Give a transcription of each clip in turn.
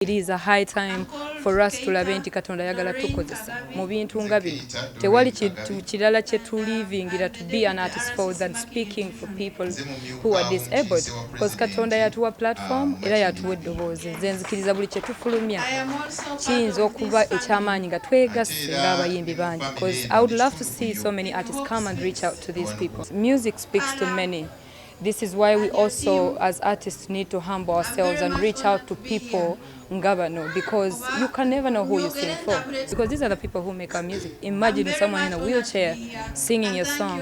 It is a high time for us tulabe nti Katonda ayagala tukozesa mu bintu nga bino. Tewali kintu kirala kye tulivingira to be an artist for than speaking for people who are disabled, because Katonda yatuwa platform era yatuwa eddoboozi. Nze nzikiriza buli kye tufulumya kiyinza okuba ekyamaanyi nga twegasse ng'abayimbi bangi, because I would love to see so many artists come and reach out to these people. Music speaks to many. This is why we also as artists need to humble ourselves and reach out to people nga bano, because you can never know who you sing for, because these are the people who make our music. Imagine someone in a wheelchair singing your song,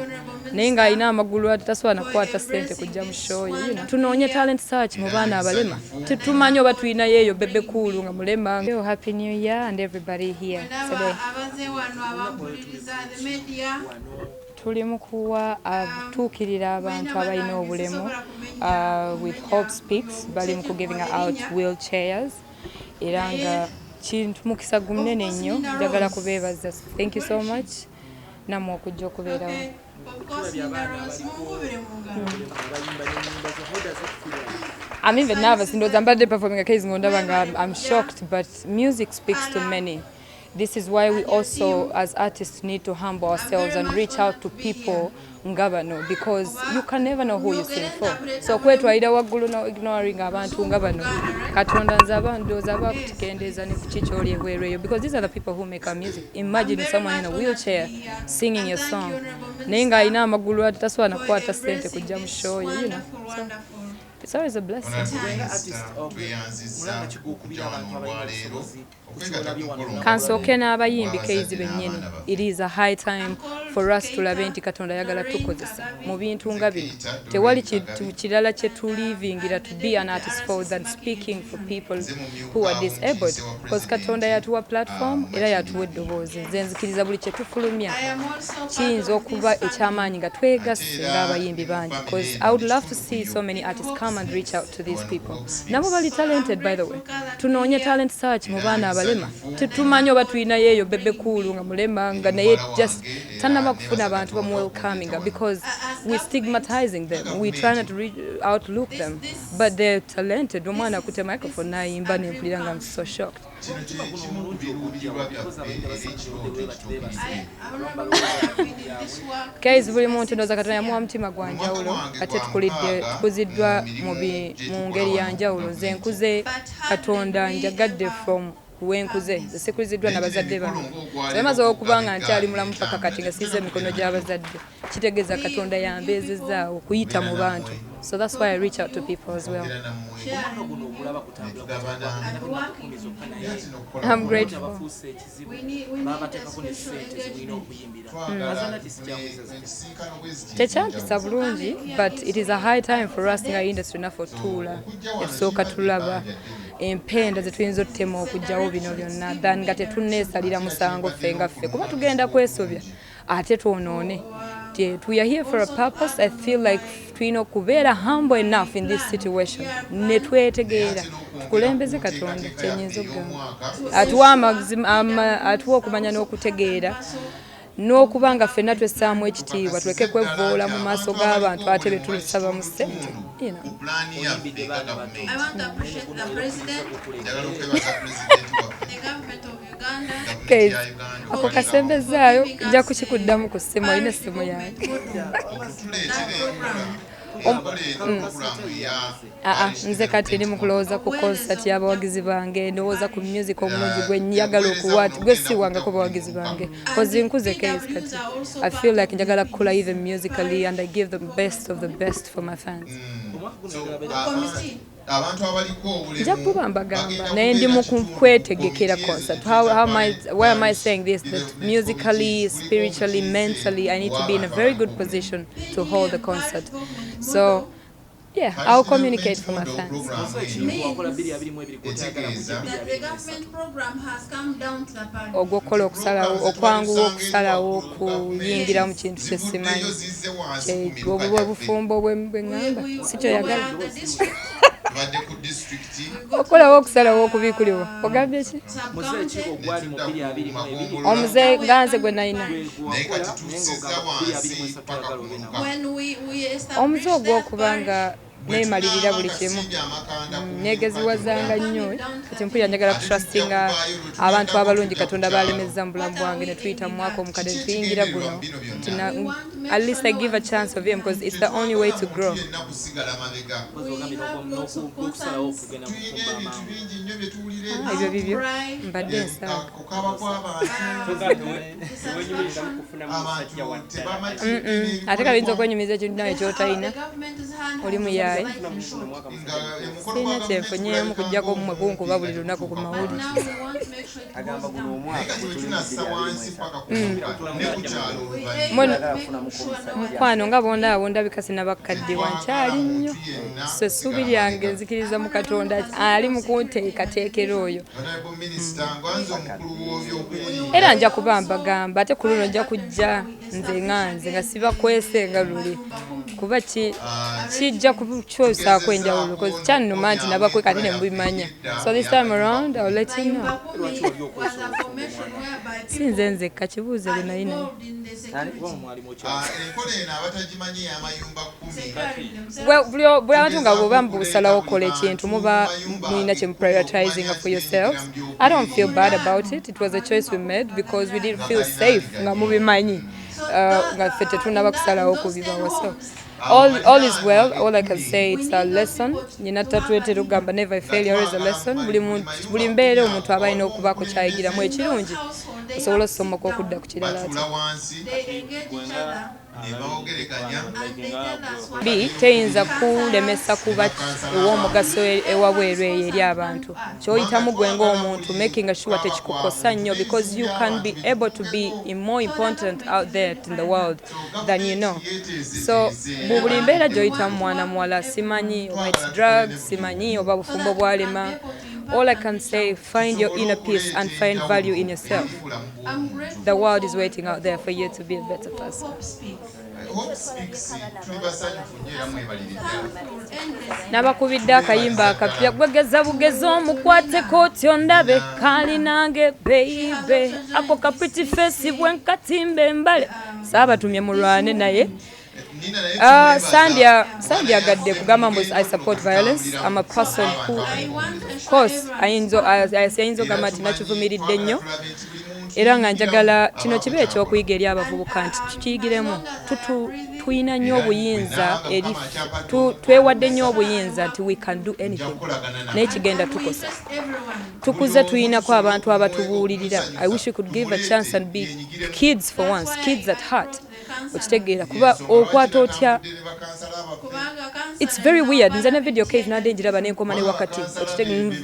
naye ng'alina amagulu ate tasobola nakukwata ssente kujja mu show ye. Tunoonye talent search mu baana abalema. Tetumanyi oba tulinayo eyo Bebe Cool nga mulema. Yo, happy New Year and everybody here today. Abaze wano abampuliriza, the media. Tuli mu kuwa atuukirira abantu abalina obulemu with Hope Speaks. Bali mu kugiving out wheelchairs, era nga kintu mukisa gumunene nnyo. Njagala kubeebaza, thank you so much nammwe okujja okubeerawo. Okay, of course, Linda Rose, munkubire mu ngalo. I'm even nervous. Ndowooza mbadde performing a case ng'ondaba nga I'm shocked, but music speaks to many. This is why we also as artists need to humble ourselves and reach out to people nga bano, because you can never know who you sing for. So kwetwalira waggulu no ignoring abantu nga bano, Katonda nze aba ndowooza aba akutukendeeza ne ku kikyoli ebweru eyo, because these are the people who make our music. Imagine someone in a wheelchair singing your song, naye ng'alina amagulu ate tasobola nakukwata ssente kujja mu show ye. So it's always a blessing. Tweyanziza okujja wano olwaleero okwegatta ku mukolo. Kansooke n'abayimbi keizi bennyini. It is a high time for us tulabe nti Katonda ayagala tukozesa mu bintu nga bino. Tewali kintu kirala kye tulivingira to be an artist for than speaking for people who are disabled, because Katonda yatuwa platform era yatuwa eddoboozi. Nze nzikiriza buli kye tufulumya kiyinza okuba ekyamaanyi nga twegasse ng'abayimbi bangi, because I would love to see so many artists come and reach out to these people. Nabo bali talented, by the way. Tunoonye talent search mu baana abalema. Tetumanyi oba tulinayo eyo Bebe Cool nga mulema, nga naye just tanaba kufuna abantu bamuwelcominga, because we stigmatizing them. We try not to outlook them, but they're talented. Omwana akutte microphone nayimba nempulira nga I'm so shocked. Kino kyekimu ku biruubirirwa byaffe era ekirooto ekituukiridde. Guys, buli muntu ndowooza Katonda yamuwa mutima gwa njawulo, ate tukulidde tukuziddwa mu ngeri ya njawulo. Nze nkuze Katonda njagadde from wenkuze. Nze sikuliziddwa nabazadde bange, so emaze okuba nga nkyali mulamu paka kati nga siize emikono gy'abazadde, kitegeeza Katonda yambeezezaawo kuyita mu bantu. So that's why I reach out to people as well. Era nammwe netugabana. I'm grateful. Abafuuse ekizibu babateekako ne ssente zimulina okuyimbira. Twagala ensisinkano bwe ziti. Tekyampisa bulungi, but it is a high time for us nga industry naffe otuula etusooka tulaba empenda zetuyinza otutema okugjawo bino byonna, than nga tetunneesalira musango ffe nga ffe, kuba tugenda kwesobya ate twonoone. We are here for a purpose. I feel like tulina okubeera humble enough in this situation ne twetegeera, tukulembeze Katonda. Kyenyinza okugamba, atuwa atuwa okumanya n'okutegeera n'okuba nga ffenna twessaamu ekitiibwa, tuleke kwevvoola mu maaso g'abantu ate be tulusaba mu ssente. Ku pulaani yaffe nga gavumenti. I want to appreciate the president, Njagala okwebaza pulezidenti waffe, the government of Uganda, gavumenti Guys, ya Uganda, ako kasembezaayo, nja kukikuddamu ku ssimu, olina essimu yange. Okutuleetera enkola pulogulaamu eya Aa, nze kati ndi mu kulowooza ku concert y'abawagizi bange. Ndowooza ku music omulungi gwe njagala okuwa, gwe siwangako bawagizi bange, 'cause nkuze case kati I feel like njagala kukula even musically, and I give the best of the best for my fans. So, abantu abaliko obulemu Nja kuba mbagamba, bagenda naye ndi mu kubeera kitundu ku kwetegekera committees concert. ezo How am I, eza why am I parish saying this? That development musically, committees, kuliko spiritually, obukiise mentally, I need to be in a obw'abantu very good abaliko obulemu. position to hold the concert. So yeah, I'll communicate for my fans. Program eno Wakola 2022, gwotayagala kujja that the government program has come down to the parish. Ogwokukola okusalawo, okwanguwa okusalawo okuyingira mu kintu kye simanyi. Zivuddeyo zizze wansi ku miruka Obwo gyaffe. obufumbo bwe ŋŋamba si kyoyagala. The district, Tubadde ku disitulikiti. Okukolawo okusalawo okubikuliwa, ogambye ki? Muze sub-county, ki ogwali mu 2022? Omuze nga nze gwe nalina. Naye kati tussizza wansi paka ku muluka. When we Omuze established that ogw'okuba parish, nga Bwe Neemalirira tunaaba buli nga kimu. tusimbye amakanda ku Neegeziwazanga mirimu nnyo. gyonna, Kati mpulira njagala ate tujja kutrustinga kuvaayo lwe abantu tugendako abalungi tudda ku Katonda kyalo. baalemezza mu bulamu bwange ne tuyita mu mwaka omukadde ne Kiki tuyingira ekigendererwa guno mu bino nti byonna? At least I give a chance of him because it's the only way Tetwagala to muntu grow. yenna kusigala mabega. Mpozi ogambye n'okusalawo okugenda mu Tulina kufumba ebintu amangu. bingi nnyo bye tuwulira Ah, ebyo bibyo Outcry, mbadde nsaaga. Okukaaba kw'abantu, tewenyumirizamu kufunamu musajja abantu wa ddala. tebamatidde Ate kayinza n'ebikolebwa okwenyumiza ekintu nawe kyotalina. the government's hand Oli has muyaaye. been slightly short. nga omukono Sirina gwa gavumenti kyenfunyeemu gulabika kuggyako mmwe ng'omubi kunkuba nga buli lunaku ku tegutuuka ku mawulire. But now we want to make sure it Agamba goes guno down. Naye omwaka kati gwe bwe tuli mu tunassa wansi paka ku 2023. mukka ne ku kyalo We oluvannyuma aim Mweno- at making sure no one Mukwano nga bondaba bondabika sinnabakaddiwa Tetwagala nkyali nnyo. muntu yenna So essuubi kusigala lyange mabega. nzikiriza mu Katonda ali mu kunteekateekera oyo. Honorable Minister, ngwanze omukulu w'ebyokwerinda Era nja kuba mbagamba ate ku luno nja kujja nze nga nze nga sibakwese nga luli kuba kijja kukyusaako enjawulo because kyannuma nti nabakweka ate ne mubimanya. So this time around I'll let you know. Kayumba was a formation whereby Si nze people nzekka kibuuze are gwe nayi naye. involved in the security, Kuba mwalimu Enkola eno abatagimanyi ey'amayumba 10 securing themselves. Well, buli abantu nga bwoba mbusalawo okukola ekintu muba mulina kye muprioritizinga for yourselves. I don't feel bad about it. It was a choice we made because we didn't feel safe nga mubimanyi. Nga ffe tetunnaba kusalawo kubibawa. So all is well. All I can say, it's a lesson. Nyina tatuletera okugamba never failure is a lesson. Buli muntu, buli mbeera omuntu aba alina okubaako kyayigiramu ekirungi osobola okusomoka okudda ku kirala ate. Batuula wansi They engage each other ne bawogereganya and they tell us what B teyinza kulemesa kuba ew'omugaso ewabweru eyo eri abantu. Ky'oyitamu gwe ng'omuntu making sure tekikukosa nnyo because you can be able to be more important out there in the world than you know. So mu buli mbeera gy'oyitamu mwana muwala, simanyi oba it's drugs, simanyi oba bufumbo bwalema, all I can say, find your inner peace and find value in yourself. I'm grateful The world is waiting out there for you to be a better person. Hope Speaks. Hope Speaks, tuli basanyufu nnyo era mwebalire ddala. Thankful endlessly. Nabakubidde akayimba akapya gwegeza bugezi omukwateko otyo ndabe kalinange baby ako ka pretty face bwenkatimba embale saabatumye mulwane naye. Nina naye tumwebaza. Sandyagadde kugamba mbu I support violence. I'm a person who I want to of assure course everyone ayinza ogamba nti nakivumiridde nnyo era nga njagala kino kibe ekyokuyiga eri abavubuka nti tukiyigiremu. Tuyina nnyo obuyinza eri twewadde nnyo obuyinza nti we can do anything naye kigenda tukosa. test everyone. Tukuze tuyinako abantu abatubuulirira. I wish we could give a chance and be kids for once, kids at heart, okitegeera kuba okwata otya. Kubanga It's very weird. Nze ne video case nadde njiraba nenkoma ne wakati.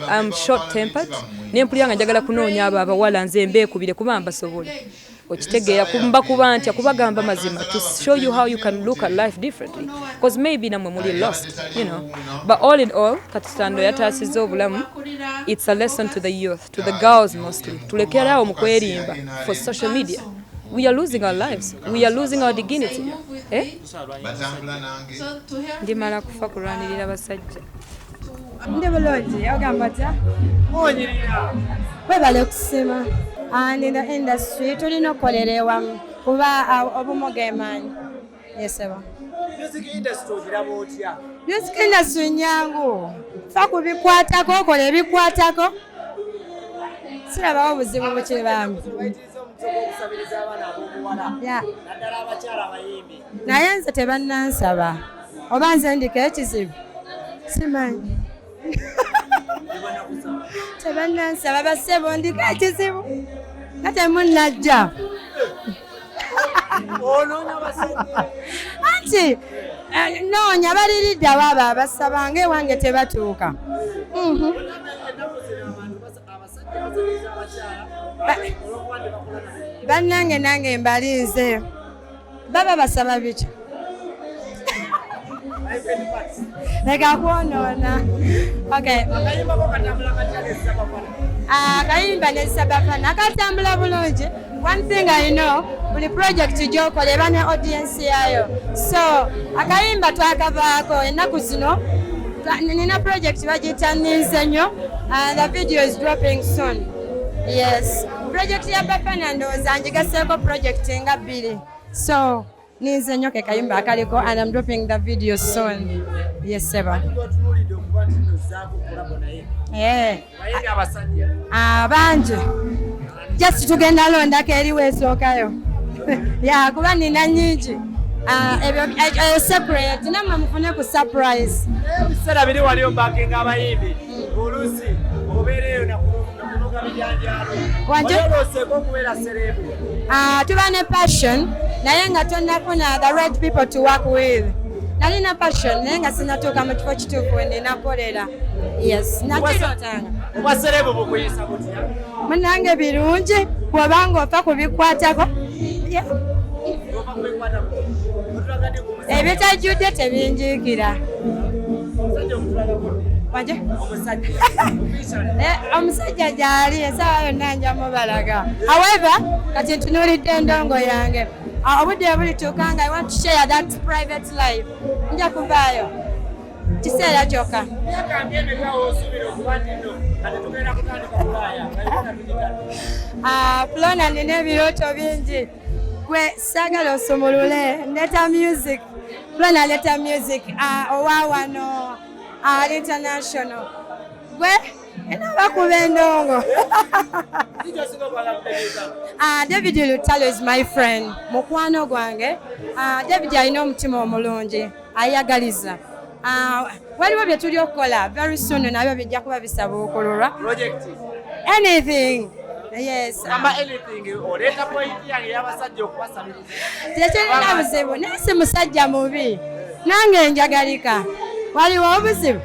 I'm short tempered nempulira nga njagala kunoonya abo abawala nze mbeekubire kuba mbasobola, okitegeera, mbakuba ntya kubagamba mazima to show you how you can look at life differently because maybe namwe muli lost. But all in all, Katusando yataasizza obulamu. It's a lesson to the youth, to the girls mostly. Tulekerawo mu kwerimba for social media. We are losing our lives, we are losing our dignity, eh? Batambula nange. So to help Ndimala kufa kulwanirira basajja. Ndi bulungi, ogamba otya? Webale kusima. And in the industry tulina okukolera ewamu kuba obumu ge maanyi yeseba. Music industry ogiraba otya? Music industry nyangu, fa kubikwatako, okola ebikwatako, sirabawo buzibu bukibambi. Bayitiriza omutwe gw'okusabiriza abaana ab'obuwala naddala abakyala abayimbi. Naye nze tebannansaba, oba nze ndiko ekizibu simanyi. Tebannansaba basebo, ndiko ekizibu nga temunnajja. Onoonya basajja? Anti noonya baliriddawo abo abasaba nga ewange tebatuuka. Ennaku zino abantu abasajja basabiriza abakyala olw'okuba tebakola nabo. Bannange nange mbalinze, baba basaba biki? Private parts. Leka kwonoona, okay. Akayimbako katambula katya nesabafana? Akayimba ne Sabafana katambula bulungi. One thing I know, buli project gyokola eba ne audience yayo. So akayimba twakavaako ennaku zino nina project bagiyita Ninze Nnyo and the video is dropping soon. Yes, project ya Bafana ndowooza ngigaseeko project nga bbiri, so Ninze nnyo ke kayimba akaliko and I'm dropping the video soon. Yes, seba. Otunuulidde okuba nti nno zaako collabo naye? Eh. Bayimbi abasajja. Abangi. Just tugenda londako eri weesookayo. Ya, kuba nina nnyingi. Ah, ebyo secret, nammwe mufune ku surprise. Ebiseera biri wali obakinga abayimbi, oluusi obeera eyo nakunoga bijanjaalo. Wanje? Wali olooseeko okubeera celeb? Ah, tuba ne passion naye nga tonnafuna the right people to work with. Nalina passion naye nga sinatuuka mu kifo kituufu we ninakolera. Yes, nakirootanga. Obwa celeb bukuyisa butya? Munnange birungi bw'obanga ofa kubikwatako. Yeah. Ofa kubikwatako, otulaga ddi ku musajja? Ebitajjudde tebinjiikira. Omusajja omutulagako ddi? Wanje? Omusajja. Omusajja gyali, essaawa yonna nja mubalaga. However, kati ntunuulidde endongo yange. Ah, obudde bwe bulituuka nga I want to share that private life, nja kuvaayo, kiseera kyokka. Myaka emeka w'osuubira okuba nti nno kati tugenda kutandika bulaaya nga Uganda tugitadde? Ah, Flona, nina ebirooto bingi. Gwe saagala osumulule, ndeeta music. Flona leeta music. Ah, owa wano ali international. Gwe enabakuba endongo. Kiki okwagala kutegeeza? Ah, David Lutalo is my friend, mukwano gwange. Ah, David alina omutima omulungi, ayagaliza. Ah, waliwo bye tuli okukola very soon, nabyo bijja kuba bisabuukululwa. Project? Anything, yes. Gamba anything, oleeta point yange ey'abasajja okubasabiriza. Tekirina buzibu, naye si musajja mubi, nange njagalika, waliwo obuzibu.